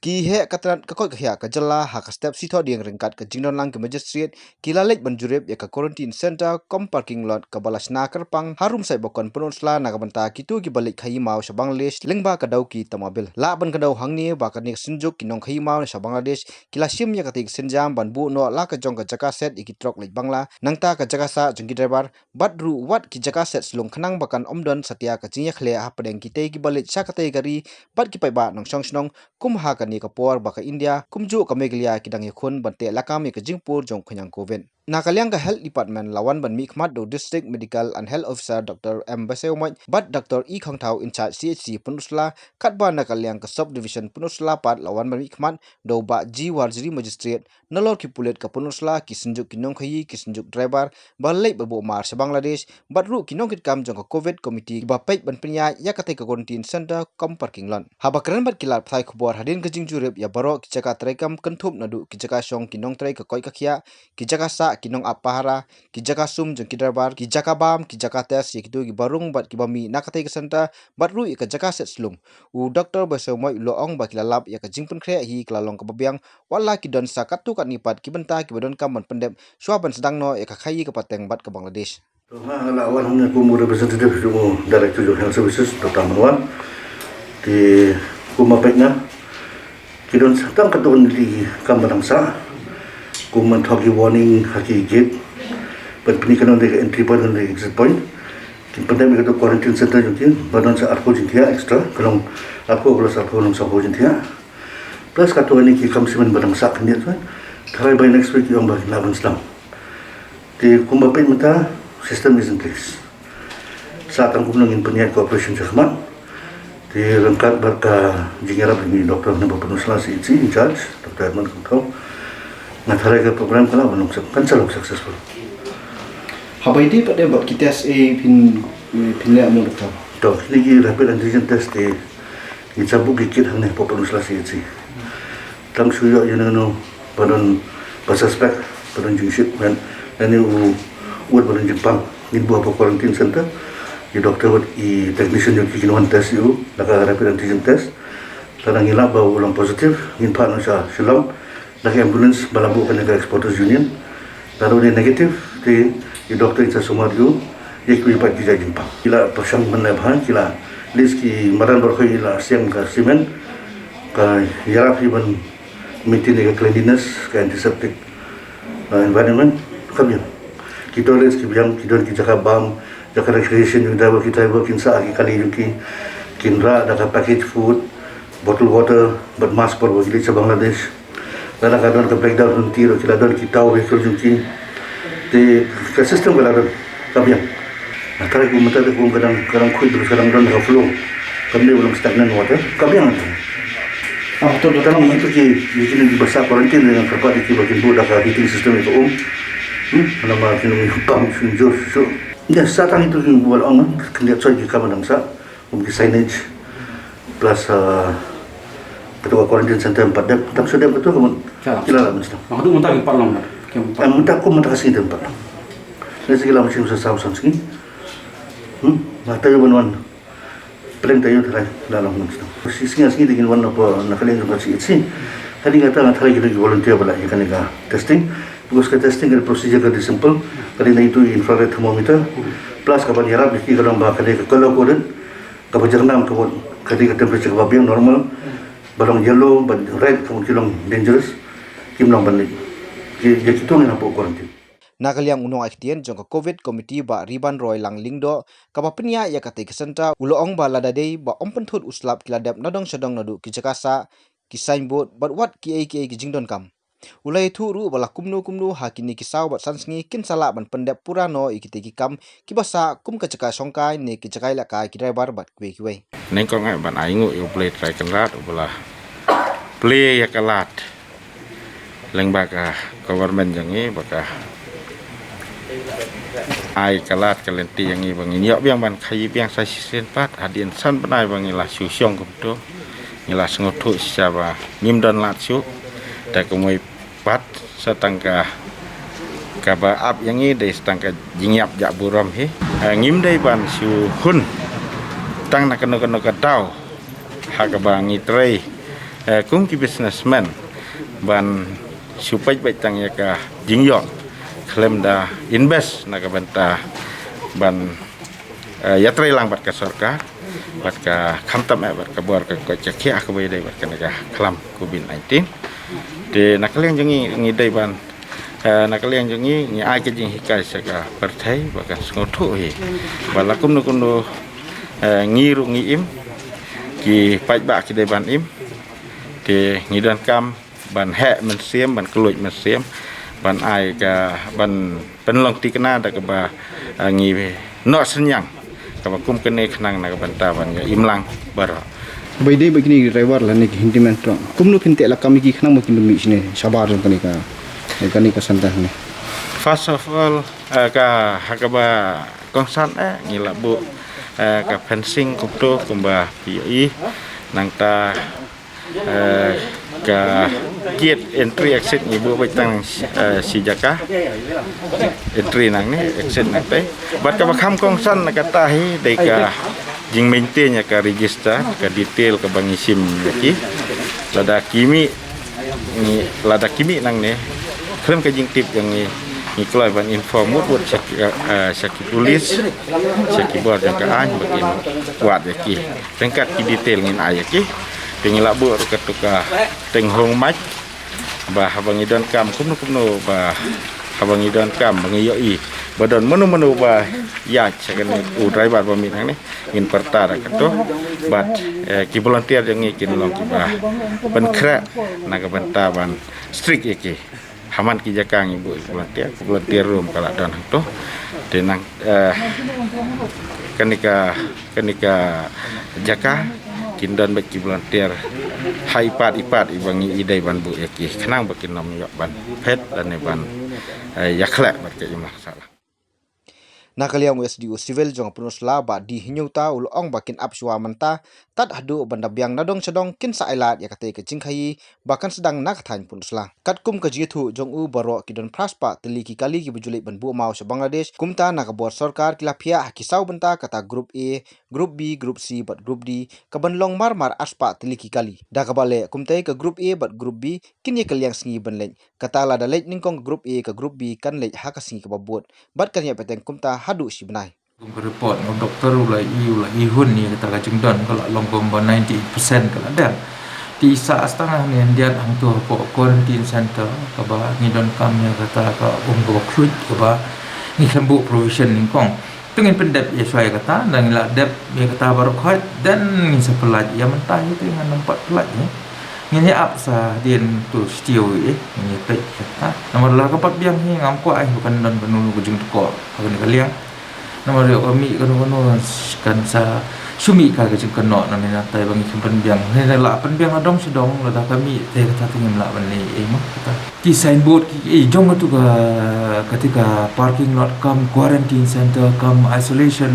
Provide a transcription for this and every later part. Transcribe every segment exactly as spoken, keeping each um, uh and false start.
Ki heh ka tnat ka koit ka khiah ka jylla ha ka step sithoh dieng ryngkat ka jingdon lang ki magistrate ki la leit ban jurip ïa ka quarantine center cum parking lot kaba la shna kyrpang ha Rymshaitbakon Pynursla na ka bynta kito kiba leit khaïi maw sha Bangladesh lyngba ka Dawki Tamabil. Lah ban kdew hangne ba kane ka synjuk ki nongkhaïi maw sha Bangladesh ki la shim ïa katei ka sienjam ban buh noh la ka jong ka jaka set ïa ki trok leit Bangla, nangta ka jaka sah jong ki driver, bad ruh wat ki jaka set slung khnang ba kan ym don satia ka jingïakhleh hapdeng kitei kiba leit sha katei ka ri bad ki paidbah nongshong shnong kum ha kane ka por ba ka India kumjuh ka Meghalaya ki dang ïakhun ban teh lakam ïa ka jingpur jong ka khñiang Covid. Na ka liang ka Health Department la wan ban mihkhmat da u District Medical and Health Officer Doctor M Baseomoit bad Doctor E Khongthaw in charge C H C Pynursla, katba na ka liang ka Sub Division Pynursla pat la wan ban mihkhmat da u Bah G Warjri Magistrate. Nalor ki pulit ka Pynursla, ki synjuk ki nongkhaïi, ki synjuk driver ba leit ba buh mar sha Bangladesh, bad ruh ki nongkitkam jong ka Covid Committee ba peit ban pynïaid ïa katei ka quarantine center cum parking lot. Haba kren bad ki lad pathai khubor hadien ka jingjurip ïa baroh ki jaka treikam kynthup naduh ki jaka shong ki nongtrei ka koit ka khiah, ki jaka sah ki nongap pahara, ki jaka sum jong ki driver, ki jaka bam, ki jaka test ïa kito kiba rung bad kiba mih na katei ka center, bad ruh ïa ka jaka set slung, u Doctor Baseomoit u la ong ba ki la lap ïa ka jingpynkhreh hi ka la long kaba biang, wat la ki don sa katto katne pat ki bynta kiba donkam ban pyndep shuwa ban sdang noh ïa ka khaïi ka pateng bad ka Bangladesh. To nga la wan hangne kum u representative jong u Director jong Health Services, Doctor Manwan. Te kum ma peit nga, ki don sa tang katto katne ki kam ba dang sah. Kum ban thoh ki warning ha ki gate, ban pyni kano ka entry point, kano ka exit point. Kin pyndep ïa kato quarantine center jong ki ba don sa arphew jingthiah extra, ka long arphew plus arphew long sawphew jingthiah. Plus katto katne ki kam simen ba dang sah khyndiat, tharai by next week ki ong ba kin lah ban sdang. Te kumba peit mynta, system is in place. Sa tang kumno ngin pynïaid ka operation shakhmat. Te ryngkat bad ka jingïarap jong i doctor na ba Pynursla C H C in charge, Doctor Edmund Khongthaw, nga tharai ka program ka lah ban long suc-, kan sa long successful. Haba ïadei pat de bad ki test, eh, phin, phin leh mo, doctor? To, kine ki rapid antigen test te ngin sa buh ki kit hangne hapoh Pynursla C H C. Tang shu ïoh ïa nangno ba don, ba suspect, ba don jingshit, ban, lane u, u wad ba don jingpang, ngin buh hapoh quarantine center. I doctor bad i technician jong ki kin wan test ïa u da ka rapid antigen test. Lada ngi lap ba u long positive, ngin phah noh sha Shillong da ka ambulance ba la buh kane ka Exporters Union. Lada u dei negative, te i doctor in sa sumar ïa u ïa kiwei pat ki jait jingpang. Ki la pyrshang ban leh bha, ki la list ki madan baroh, ki la siang ka cement, ka ïarap hi ban maintain ïa ka cleanliness, ka antiseptic, uh, environment. Ka biang. Ki toilets ki biang, ki don ki jaka bam, jaka recreation, jong ki driver, ki driver kin sah ki kali jong ki, kin rah da ka package food, bottle water bad mask por ba ki leit sha Bangladesh. Lada ka don ka breakdown hynrei ruh ki la don ki taw vehicle jong ki. Te ka system ka la don, ka biang. Nga tharai kum mynta te kum ka dang, ka dang khuid, ka dang don ka flow. Kam dei ba long stagnant water, ka biang. Ah, to, to, tang to. Ïa ki, ïa kine kiba sah quarantine, nga kyrpad ïa ki ba kin buh da ka heating system ïa ka um. Hmm, namar kin ym pang shynjur shuh. Ïa, sa tang ito kiba la ong, khyndiat shuh ki kam ba dang sah. Kum ki signage plus, uh, kato ka quarantine center em pat dep, tang shu dep kato ka mut. Ki la lah ban sdang. Nga haduh mynta kim pat long, kim pat. Eh, mynta kum mynta ka sngi em pat long. Lehse ki la machine sa saw san sngi. Hmm, mynta ïa ban wan. Pdeng ta ïa u tharai la long ban sdang. Shi sngi ar sngi te kin wan na pdeng jong ka C H C. Hadien kata nga tharai ki don ki volunteer ba lah ïa kane ka testing. Because ka testing ka procedure ka dei simple. Ka dei na itu i infrared thermometer. Plus ka ban ïarap ïa ki ka long ba ka dei ka color coded. Kaba jyrngam ka mut ka dei ka temperature kaba biang normal, ba long yellow, ba red ka mut ki long dangerous, kim long ban leit. Ki, ïa kito ngin hapoh quarantine. Na ka liang u nongai ktien jong ka Covid Committee Bah Ribanroy Langlyngdoh, kaba pynïaid ïa katei ka center, u la ong ba lada dei ba ym pynthut u slap ki la dep nadong shadong naduh ki jaka sah, ki signboard, bad wat kiei kiei ki jingdonkam. U la ïathuh ruh ba la kumno kumno ha kine ki saw bad san sngi kin sa lah ban pyndep pura noh ïa kitei ki kam kiba sah kum ka jaka shongkai ne ki jaka ïalehkai ki driver bad kiwei kiwei. Nyngkong eh ban ai nguh ïa U Blei Trai Kynrad uba la plie ïa ka lad lyngba ka government jong ngi ba ka ai ka lad ka lynti ïa ngi ba ngin ïoh biang ban khaïi biang sa shisien pat hadien san bnai ba ngi la shu shong kumto. Ngi la sngewthuh shisha ba ngim don lad shuh. Te kumwei pat sa tang ka, kaba ap ïa ngi dei sa tang ka jingïap jahburom hi. Eh, ngim dei ban shu hun tang na kano kano ka daw ha kaba ngi trei Eh, kum ki businessman ban shu peit beit tang ïa ka jingïoh khlem da invest na ka bynta ban eh, ïatrei lang bad ka sorkar bad ka khamtam eh bad ka bor ka koit ka khiah kaba ïadei bad kane ka khlam covid nineteen. Te na ka liang jong ngi ngi dei ban eh, na ka liang jong ngi ngi ai ka jinghikai sha ka pyrthei ba kan sngewthuh hi ba la kumno kumno eh, ngi ruh ngi im, ki paidbah ki dei ban im. Te ngi donkam ban heh mynsiem, ban kylluid mynsiem, ban ai ka ban pynlong thikna da kaba eh, ngi noh synñiang kaba kum kane khnang na ka bynta ban ïa im lang baroh. Ba ïadei bad kine ki driver lane ki handyman truck, kumno phin teh lakam ïa ki khnang ba kin ym mih shane shabar jong kane ka, kane ka center ne? First of all, eh, ka ha kaba kongsan eh ngi la buh eh, ka fencing kumto kumba phi ïohi. Nangta eh, ka gate entry exit ngi buh beit tang eh, shi jaka, entry nangne, exit nangtei. Bad kaba kham kongsan na kata hi dei ka jingmaintain ïa ka register, ka detail kaba ngi shim ïa ki. Lada ki mih ngi, lada ki mih nangne, khlem ka jingtip jong ngi, ngi kloi ban inform mut mut sha ki, eh, sha ki police, sha ki bor jong ka aiñ ba kin wad ïa ki. Ryngkat ki detail ngin ai ïa ki. Te ngi la buh ruh katu ka teng hong mach ba haba ngi donkam kumno kumno, ba haba ngi donkam ba ngi ïohi ba don mano mano ba ïaid sha kane, u driver ba mih nangne, ngin pyrta da kato. Bad eh, ki volunteer jong ngi kin long kiba pynkhreh na ka bynta ban strict ïa ki. Ha man ki jaka ngi buh ïa ki volunteer, ki volunteer room ka la don hangto. Te nang eh, kane ka, kane ka jaka kin don beit ki volunteer ha i pat i pat iba ngi i dei ban buh ïa ki khnang ba kin ym ïoh ban phet lane ban eh, ïakhleh bad ka imlang sahlang. Na ka liang u S D O Civil jong ka Pynursla Bah D Hynñiewta u la ong ba kin ap shuwa mynta tad haduh ban da biang na dong sha dong kin sa ailad ïa katei ka jingkhaïi ba kan sdang na ka thaiñ Pynursla. Katkum ka jingïathuh jong u, baroh ki don phra spah tylli ki kali kiba ju leit ban buh maw sha Bangladesh. Kumta na ka bor sorkar ki la phiah ha ki saw bynta, kata Group A, Group B, Group C bad Group D, kaban long mar mar ar spah tylli ki kali. Da kaba leh kumtei, ka Group A bad Group B kin ïa ka liang sngi ban leit. Kata lada leit nyngkong ka Group A, ka Group B kan leit ha ka sngi kaba bud bad kan ïa bteng kumta haduh shi bnai. Kum ka report nga u doktor u la i, u la i hun ïa kata ka jingdon ka la long kumba ninety-eight percent ka la dep. Te i sah tang hangne hyndiat hangto hapoh quarantine center kaba ngi donkam ïa kata ka um kaba khluit kaba ngi khlem buh provision nyngkong. Te ngin pyndep ïa shuwa ïa kata, da ngi la dep ïa kata baroh khoit, then ngin sa pyllait ïa mynta hi te ngan ym pat pyllait ïa. Ngin ïa ap sa hadien to shtiew ïa, ngin ïa peit ïa kata. Namar lada ka pat biang hi ngam kwah ïa ba kan don kano kano ka jingtkoh ha kane ka liang. Namar ïoh ka mih kano kano kan sa shu mih ka ka jingkynnoh na mynta ba ngi khlem pynbiang. Ngi la pynbiang la dong sha dong, lada ka mih te kata te ngim lah ban leh ei mo kata. Ki signboard ki ei jong katu ka, katu ka parking lot cum quarantine center cum isolation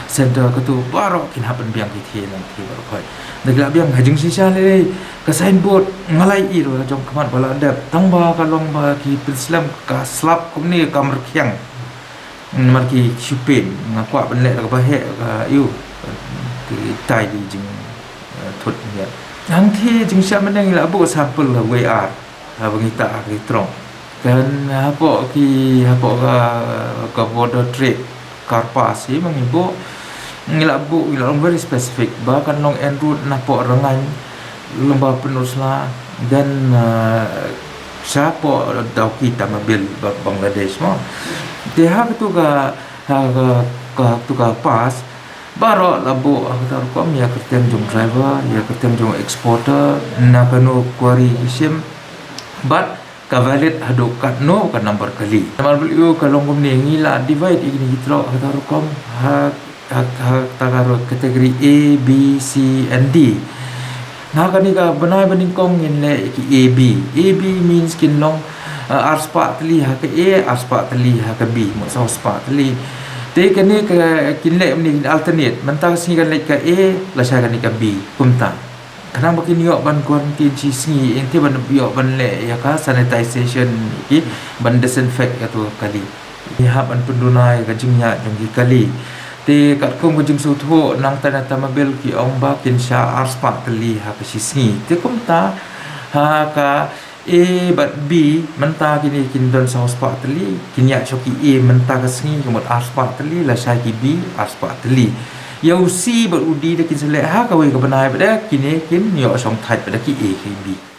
center katu baroh kin hap pynbiang ki thie nang ki baroh khoi. Da ki la biang ha jingshisha lei ka signboard nga la ïohi ruh ha jong khmat ba la dep tang ba ka long ba ki pynslem ka slap kumne ka myrkhiang. Namar ki shu paint, nga kwah ban leh da kaba heh ka ïu. Ki tai ki jing, eh, thut ïa. Hangthie jingshisha mynne ngi la buh sample la wei ar. Haba ngi ta ha ki trong. Kan hapoh ki, hapoh ka, ka border trade car pass hi ma ngi buh. Ngi la buh, ngi la long very specific ba kan long en route napoh Rngaiñ lyngba Pynursla, then, uh, shapoh Dawki Tamabil ba Bangladesh mo. Te ha katu ka, ha ka, ka, katu ka pass, baroh la buh ha kata rukom ïa kyrteng jong driver, ïa kyrteng jong exporter, na kano quarry ki shim, bad ka valid haduh katno ka number kali. Namar ba leh ïa ka long kumne ngi la divide ïa kine ki tyrok ha kata rukom ha, ha, ha kata ka ro-, category A, B, C and D. Nga kane ka bnai ba nyngkong ngin leh ïa ki A B. A B means kin long, uh, ar spah tylli ha ka A, ar spah tylli ha ka B, mut saw spah tylli. Te kane ka kin leh kumne kin alternate. Mynta ka sngi kan leit ka A, lashai kane ka B. Kumta. Khnang ba kin ïoh ban quarantine shi sngi, ïa te ban ïoh ban leh ïa ka sanitization ki, ban disinfect ïa tu kali. Ngi hap ban pynduna ïa ka jingïaid jong ki kali. Te katkum ka jingsngewthuh nangta na Tamabil ki ong ba kin shah ar spah tylli ha ka shi sngi. Te kumta ha ka A bad B, mynta kine kin don saw spah tylli, kin ïa shoh ki A mynta ka sngi ka mut ar spah tylli, lashai ki B ar spah tylli. Ïa u C bad u D da kin sa leh ha kawei ka bnai bad da kine kin ïoh shongthait bad da ki A ki B.